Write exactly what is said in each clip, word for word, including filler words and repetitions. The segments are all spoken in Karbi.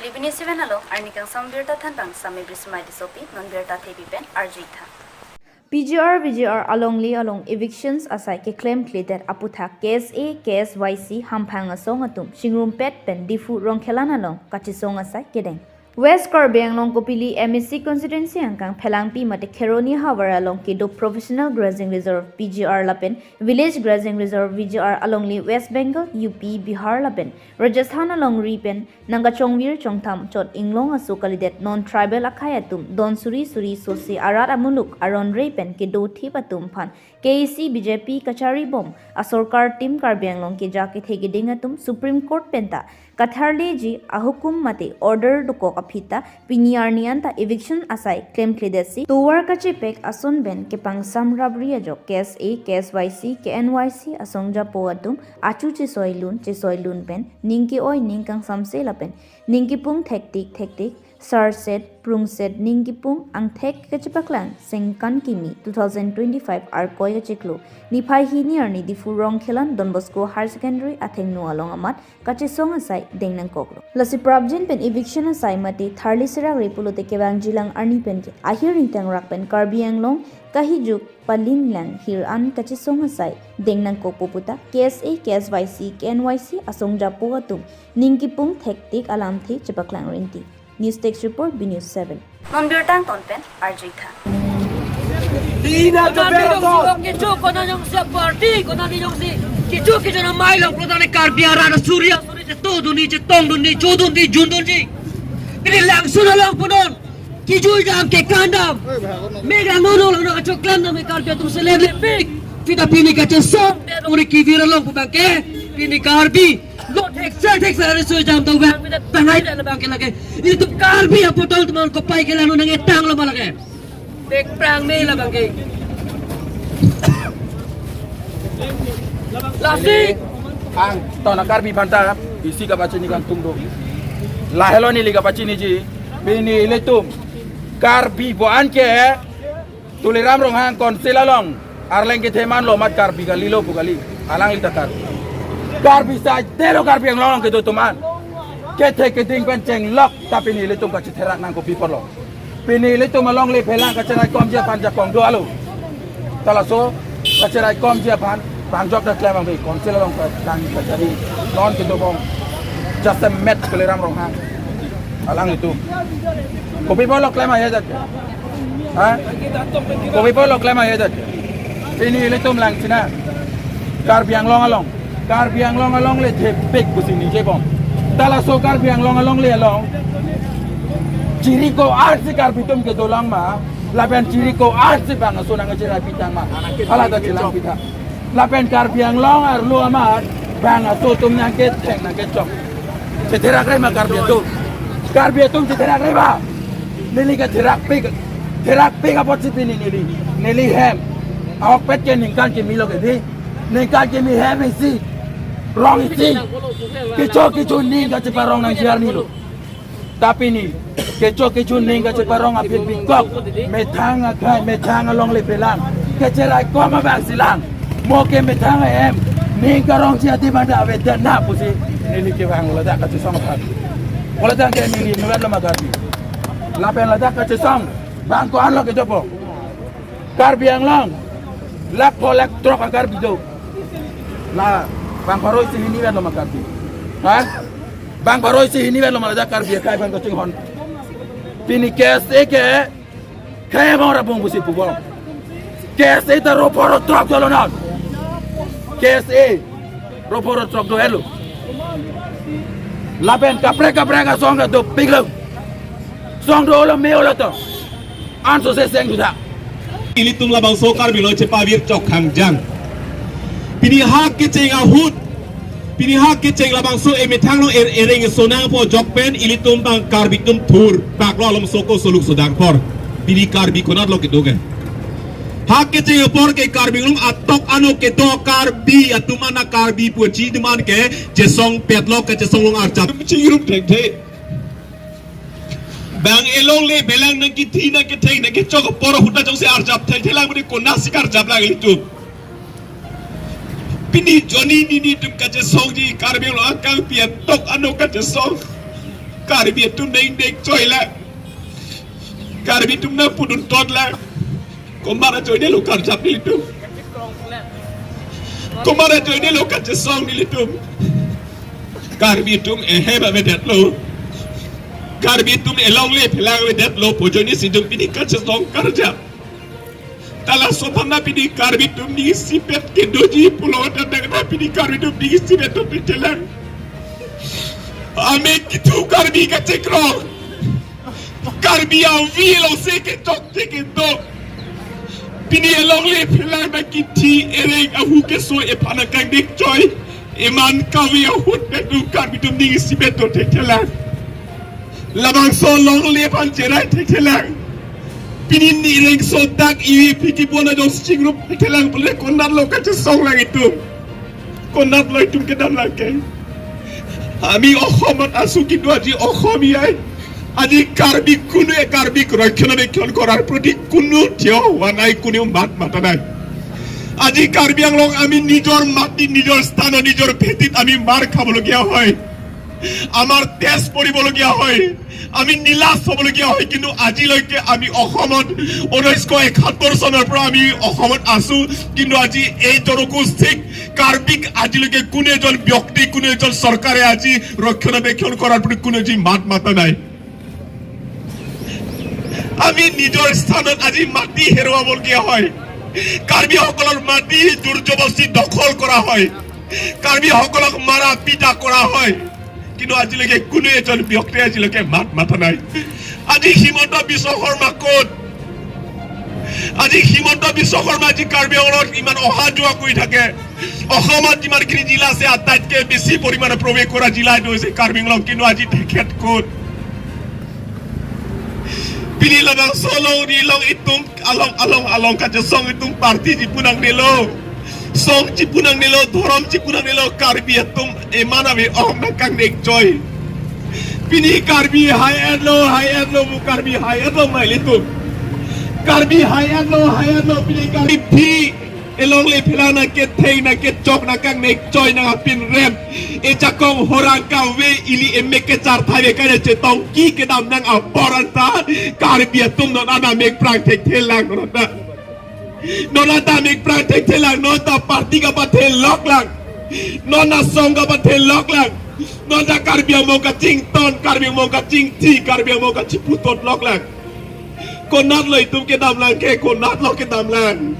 Lipini seven along arni kangsam birta thanbang Sami Brismai Tissopi, non birta thepi pen arju-ik tha. P G R V G R alongle along evictions asai keklemkledet aputhak K S A, K S Y C hamphang asong atum chingrumpet pen Diphu Rongkhelan along kachesong asai kedeng. West Karbi Anglong kopili M A C constituency angkang Phelangpi mate Kheroni havar along kedo Professional Grazing Reserve P G R lapen Village Grazing Reserve V G R alongle West Bengal, U P, Bihar lapen Rajasthan alongri pen nangkachongvir chongtham chot inglong aso kalidet non-tribal akhei atum don suri suri sose arat amuluk aron re pen kedo thip atum aphan K A C B J P kachari bom asorkar tim Karbi Anglong keja kethe keding atum Supreme Court penta katharleji ahukum mate order dokok aphi ta pini arni anta eviction asai klemkledet si tovar kachepek ason pen kepangsam rapri ajok K S A, K S Y C, K N Y C asong japo atum achu chesoilun chesoilun pen ning ke-oi ning kangsamse lapen ning kepung thektik thektik sarset prungset ning kepung angthek kachepaklang Sengkan Kimi two thousand twenty-five Arkoi kachiklo niphai hini arni Diphu Rongkhelan Don Bosco Higher Secondary athengno along amat kachesong asai deng nangkoklo. Lasi prapjin pen eviction asai mate tharli serak re pulote kevangjilang arni pen ke ahir ingtang rak pen Karbi Anglong kahijuk paling lang hir an kachesong asai deng nangkokpo puta K S A, K S Y C, K N Y C asong japo atum ning kepung thektik alamthe chepaklang rinti. News Desk Report, B News seven. Non birta angton pen arju-ik tha. Ina to Konat bero ni to. Jongsi, kichu konat ni jongsi party, konat ni jongsi. Kichu kichu na mai long pulote Karbi arat asuri asuri chetongdunji, chetongdunji, chodunji, jundunji. Pini langsun along punon. Kijui dam kekan dam. Mega nono lo na choklam na me Karbi atum selem lepik. Kita pini kachesong. Uri kivir along pu abang ke. Pini Karbi. Lo thekser thekser ari soi jam tau bang. Pini tangai dan abang ke lake. Itu Karbi apotol teman kopai ke lalu nang etang lo ma lake. Bek prang me la abang ke. Lasi. Angton a Karbi aphan ta isi kapachini kangtung do. Lahelo neli kapachiniji. Pini ilitum Karbi pu an ke Tuliram Ronghang Council along arleng kethe manlo amat Karbi kalilo pu kali. Alangli ta Karbi. Karbi saite lo Karbi Anglong along kedo atum an. Kethe keding pen chenglok ta pini ilitum kachetherak nang kopi apotlo. Pini ilitum alongle phelang kacheraikomji aphan jakong do alo. Ta laso kacheraikomji aphan pangjok ta klem abang Council along kachari non kedo bom. Just a met Tuliram Ronghang. Alanglitum. Kopi apotlo klem ahe jat. Ha? Kopi apotlo klem ahe jat. Pini ilitum lang china. Karbi Anglong along. Karbi Anglong alongle thepik pusi ningje bom. Ta laso Karbi Anglong alongle along. Chiri ko-an si Karbi atum kedolang ma. Lapen chiri ko-an si bang aso nangcherai pitang ma. Hala ta chelang pitang. Lapen Karbi Anglong arlo amat bang aso atum nangketheng nangkechok. Chetherak re ma Karbi atum. Karbi atum chetherak re ma. Neli katherakpik. Therakpik apotsi pini neli. Neli hem. Ahokpet ke ningkan kimi lo ke di. Ningkan kimi hem isi. Rong isi. Kicho kicho ning kacheparong nangji arni lo. Ta pini, kecho kecho ning kacheparong aphi bingkok, methang akhei, methang alongle phelang, kacheraikom abang si lang, mo ke methang ahem, ning karongji ati banda avedet na pusi, neli kevang ladak kachesong aphan. Ladak ke neli nuat lo ma Karbi. Lapen ladak kachesong, bang ko-an lo kejopo. Karbi Anglong, lakh pho lakh throk a Karbi do. La, bang pharo isi hini vet lo ma Karbi. Ha? Bang pharo isi hini vet lo ma ladak Karbi akhei aphan kachinghon. Pini K S A ke, khei bang ra bung pusi pu bom. K S A ta ro pharo throk dolo non. K S A ro pharo throk do helo. Lapen kaprek kaprek asong ta dopik lo. Song dolo me olo to. Anso se seng duda. Ilitum labangso Karbi lo chepavir chok hangjang. Pini hak kecheng ahut. Pini hak kecheng labangso emethang lo er ereng sonang po jok pen ilitum bang Karbi atum thur. Pak lo alom soko soluk sodang por. Pini Karbi konat lo kedo ke. Hak kecheng apor ke Karbi Anglong atok ano kedo Karbi atum ana Karbi puji teman ke chesong pet lo kachesong long arjap. Chingrum thengthe. Bang elongle belang nangkithi nangketheng nangkechok apor ahut ta jongsi arjap thengthe lang muni konatsi karjap lang ilitum. Pini joni nini atum kachesongji Karbi Anglong akangpi atok ano kachesong. Karbi atum dengdek choi la. Karbi atum nangpudun tot la. Komat ajoine lo karjap nelitum. Komat ajoine lo kachesong nelitum. Karbi atum ehem avedetlo. Karbi atum elongle phelang avedetlo pu ajoine si itum pini kachesong karjap. Ta laso aphan na pini Karbi atum aning isipet kedoji pulo ta dak na pini Karbi atum aning isipet to thelang. Amek kethu Karbi kachekroi. Karbi avi alongsi kechokche kedo. Pini elongle phelang na kithi ereng ahu keso aphan akangdek choi. Eman kave ahut dak atum Karbi atum aning isipet to thelang. Labangso longle aphan cherai thethelang. Pini nireng so dak iwi phiki bona jong chingrup thethelang pule konat lo kachesong lang itum. Konat lo itum kedam lang ke. Ami Ohomot asu kitu aji Ohom iyai. Aji Karbi kunu e Karbi koroi khona de khon korar proti kunu thio wanai kunu mat matanai. Aji Karbi Anglong ami nijor mati nijor sthano nijor bhetit ami mar khabologiya hoi. Amar test poribologiya hoi, ami nilas hobologiya hoi, kintu ajiloike ami Ohomot unnish ko ekattor sonor pora ami Ohomot asu, kintu aji ei joroku sik Karbik ajiloike kunu ejon byokti, kunu ejon sorkare aji rokkhonabekkhan korar puri kunu ejon mat mata nai. Ami nijor sthanot aji mati herwa bolgiya hoi. Karbi hokolor mati jur jobosti dokhol kora hoi. Karbi hokolok mara pita kora hoi. Kintu ajiloike kunu ejon byokti ajiloike mat mata nai. Aji Himanta Biswa Sarma kot? Aji Himanta Biswa Sarma aji Karbi Anglong iman oha joa koi thake. Ohomot iman kri jila se ataitke besi porimane probe kora jila do se Karbi Anglong, kintu aji theket kot? Pini labangso along ri along itum along along along kachesong itum party chipu nangnelo. Song chipu nangnelo, dhorom chipu nangnelo, Karbi atum eman ave ong nangkangnek choi. Pini Karbi hai-etlo, hai-etlo, mu Karbi hai-etlo mai ilitum. Karbi hai-etlo, hai-etlo, pini Karbi phi elongle phelang nangketheng nangkechok nangkangnek choi nangpinrem. Ejakong horang kave ili emek kechar thave kane chetongki kedam nang apor anta Karbi atum non ana mek prang thekthelang non anta. Non anta mek prang thekthelang, non anta party kapathe loklang. Non anta song kapathe loklang. Non anta Karbi Anglong kachington, Karbi Anglong kachingthi, Karbi Anglong kachiputot loklang. Konatlo itum kedamlang ke, konatlo kedamlang?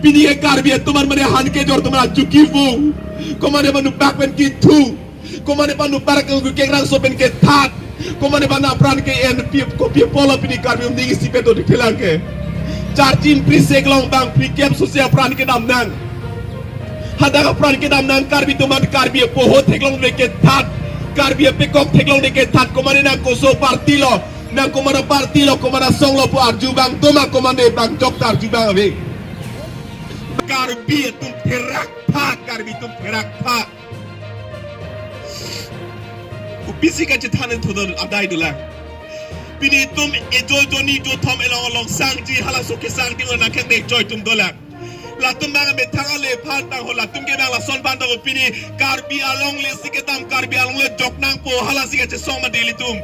Pini ke Karbi atum an mane han kejor atum an achuki vung. Komane manu bak pen kithu. Komane panu bar ke kekrangso pen kethat. Komane panu apran ke-en pi kopi apotlo pini Karbi aning isipet to thelang ke. Charjim prisek long bang prikep sose apran kedamnang. Hadak apran kedamnang Karbi atum an Karbi apoho theklongde kethat. Karbi apekok theklongde kethat. Komane nang koso party lo. Nang komat aparty lo, komat asong lo pu arju bang atum ma komat ne bang chok ta arju bang ave. Karbi atum therak pha, Karbi atum therak pha. Kopisi kachethan thodon adai dolang. Pini itum ejo joni jothom elong along sangji halaso kesang ding nangkangnek choi atum dolang. Latum bang methang ale aphan tang ho, latum ke bang lason aphan tang ho, pini Karbi alongle si kedam, Karbi alongle jok nangpo, halasi kachesong ma dei ilitum.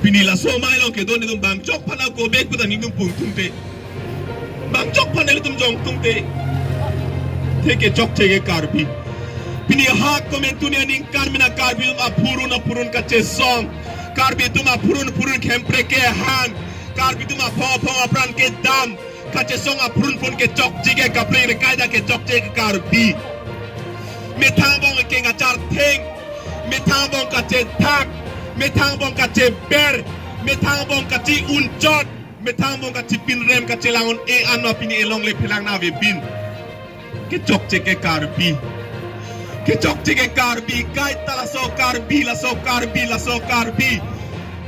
Pini laso amei along kedo netum bang chok aphan ako bek puta netum pung tungte. Bang chok aphan netum jong tungte. Theke chok theke Karbi. Pini ha komentu ne aningkan mena Karbi atum aphurun aphurun kachesong. Karbi atum aphurun aphurun khempre kehan. Karbi atum aphong aphong apran kedam. Kachesong aphurun phun kechokche ke kaprek re kaida kechokche ke Karbi. Methang bong ke ngachar theng. Methang bong kachethak. Methang bong kacheber. Methang bong kachi-unchot. Methang bong kachipinrem kachelang un-e anma pini elongle phelang na ave bin. Kechokche ke Karbi. Kechokche ke Karbi. Kaita laso Karbi, laso Karbi, laso Karbi.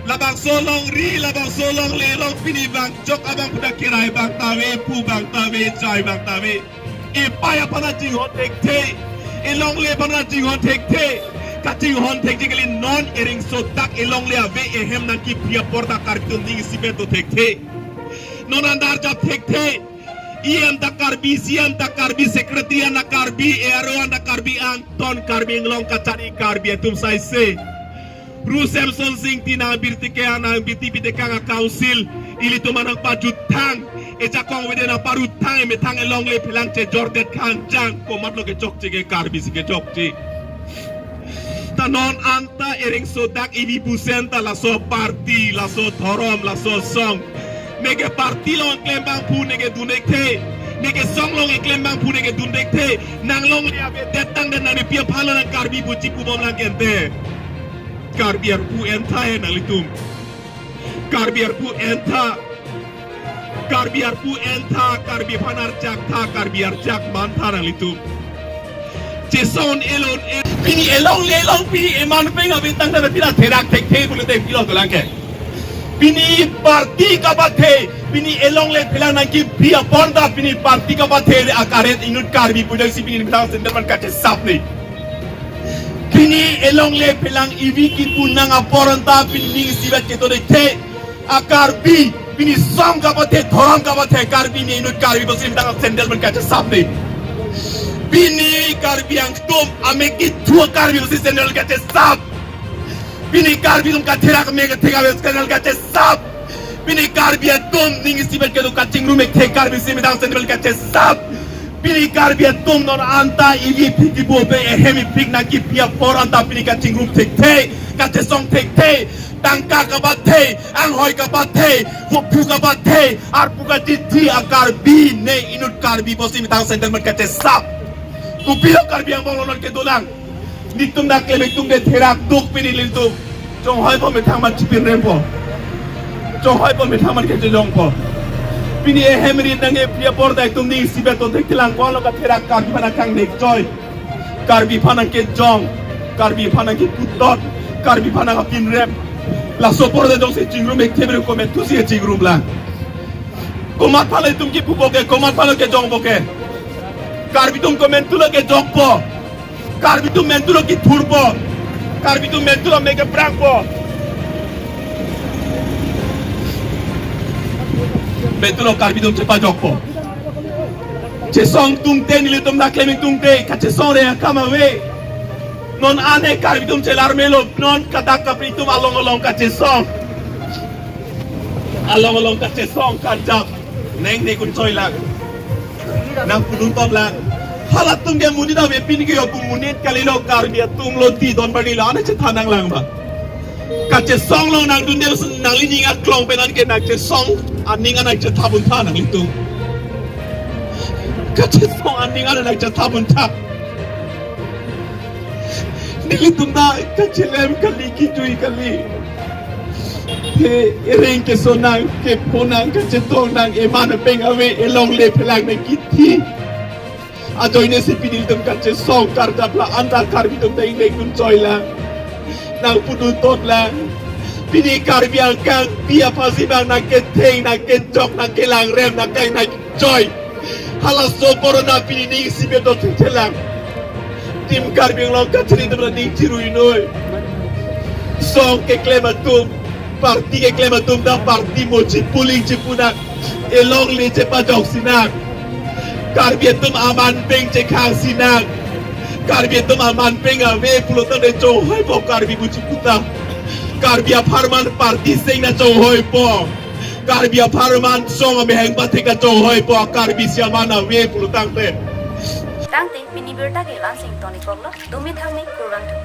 Labangso along ri, labangso alongle along pini bang chok abang puta kerai bang ta ave, pu bang ta ave, chai bang ta ave. Epai aphan chinghon thekthe. Elongle aphan chinghon thekthe. Kachinghon thekji kali, non ereng sodak elongle ave ehem nangkiphi apor ta Karbi atum ning isipet do thekthe. Non andar jap thekthe. E M ta Karbi, C M ta Karbi, secretary an ta Karbi, A R O an ta Karbi, angton Karbi Anglong kachari Karbi atum saise. Ru Samson Sing ti nang birti ke nang birti pite kang a council. Ilitum anang pajut thang. Ejakong wede na parut thang, emethang elongle phelang chejor det khangjang. Komatlo kechokche ke Karbi si kechokche. Ta non anta ereng sodak ivi busen ta laso party, laso dhorom, laso song. Neke party along klem abangphu neke dun thekthe. Neke song along klem abangphu neke dun thekthe. Nang longle ave det tangdet nang nephi aphan lo nang Karbi pu chipubom lang kente. Karbi arpu entha he nanglitum. Karbi arpu entha. Karbi arpu entha, Karbi aphan arjak tha, Karbi arjak man tha nanglitum. Chesong elon e. Pini elongle along pini eman peng ave tangdet pila therak thekthe pulote pilo dolang ke. Pini party kapathe, pini elongle phelang nangkiphi apor ta pini party kapathe akaret inut Karbi pujang si pini bidang sendal man kachesap ni. Pini elongle phelang ivi kipu nang apor anta pini ning isivet keto thekthe. A Karbi, pini song kapathe, dhorom kapathe, Karbi ne inut Karbi bosi tang sendal man kachesap ni. Pini Karbi angtum amek kithu Karbi bosi sendal kachesap. Pini Karbi atum katherak mek kathek ave sendal kachesap. Pini Karbi atum ning isivet kedo kachingrum ekthe Karbi si metang sendal kachesap. Pini Karbi atum non anta ili phiki bobe ehem iphik nangkiphi apor anta pini kachingrum thekthe, kachesong thekthe, tangka kapathe, anghoi kapathe, hophu kapathe, arpu kachithi a Karbi ne inut Karbi bosi metang sendal man kachesap. Kopilo Karbi Anglong non kedolang. Netum dak klem itum de therak duk pini ilitum. Chonghoi po methang man chipin rempo. Chonghoi po methang man kechejongpo. Pini ehem rit nangkiphi apor ta itum ning isivet do thekthelang, komatlo katherak Karbi aphan nangkangnek choi. Karbi aphan nangkejong. Karbi aphan nangkeputot. Karbi aphan nangkapin rem. Laso apor ta jongsi chingrum ekthe ber komentu si chingrum lang. Komat aphan itum kipupo ke, komat aphan kejongpo ke. Karbi atum komentu lo kejongpo. Karbi atum mentu lo kithurpo. Karbi atum mentu lo mek keprangpo. Mentu lo Karbi atum chepajokpo. Chesong tungte nelitum dak klem tungte, kachesong re akam ave. Non ane Karbi atum chelar melo, non kadak kapri atum along along kachesong. Along along kachesong karjap. Neng ne kun choi lang. Nang pudun tot lang. Halatum ke monit ave pini ke yo pu monit kalilo Karbi atum lo ti don bani lo ane chethan nanglang ba. Kachesong along nangdunde nangli ning aklong pen an ke nangchesong aning an nangchethabun tha nanglitum. Kachesong aning an nangchethabun tha. Nelitum ta kachelem kali kijui kali. He ereng keso nang kepho nang kachetong nang eman peng ave elongle phelang nangkithi. Ajoine si pini nelitum kachesong karjap la anta Karbi atum ta ingleng dun choi lang. Nang pudun tot lang. Pini Karbi angkang pi aphan si bang nangketheng nangkejok nangkelang rem nangkai nang choi. Halaso apor ta pini ning isivet do thekthe lang. Team Karbi Anglong kachiri atum ta ning chirui noi. Song keklem atum, party keklem atum ta party mo chipuling chipu nang. Elongle chepajok si nang. Karbi atum aman peng chekhang si nang. Karbi atum aman peng ave pulo tangte chonghoi po Karbi pu chipu ta. Karbi apharman party seng ta chonghoi po. Karbi apharman song amehang pathe ta chonghoi po, Karbi si aman ave pulo tangte. Tangte pini birta ke la-an si ingtonik koklo, dumi thangmi kurvangthu.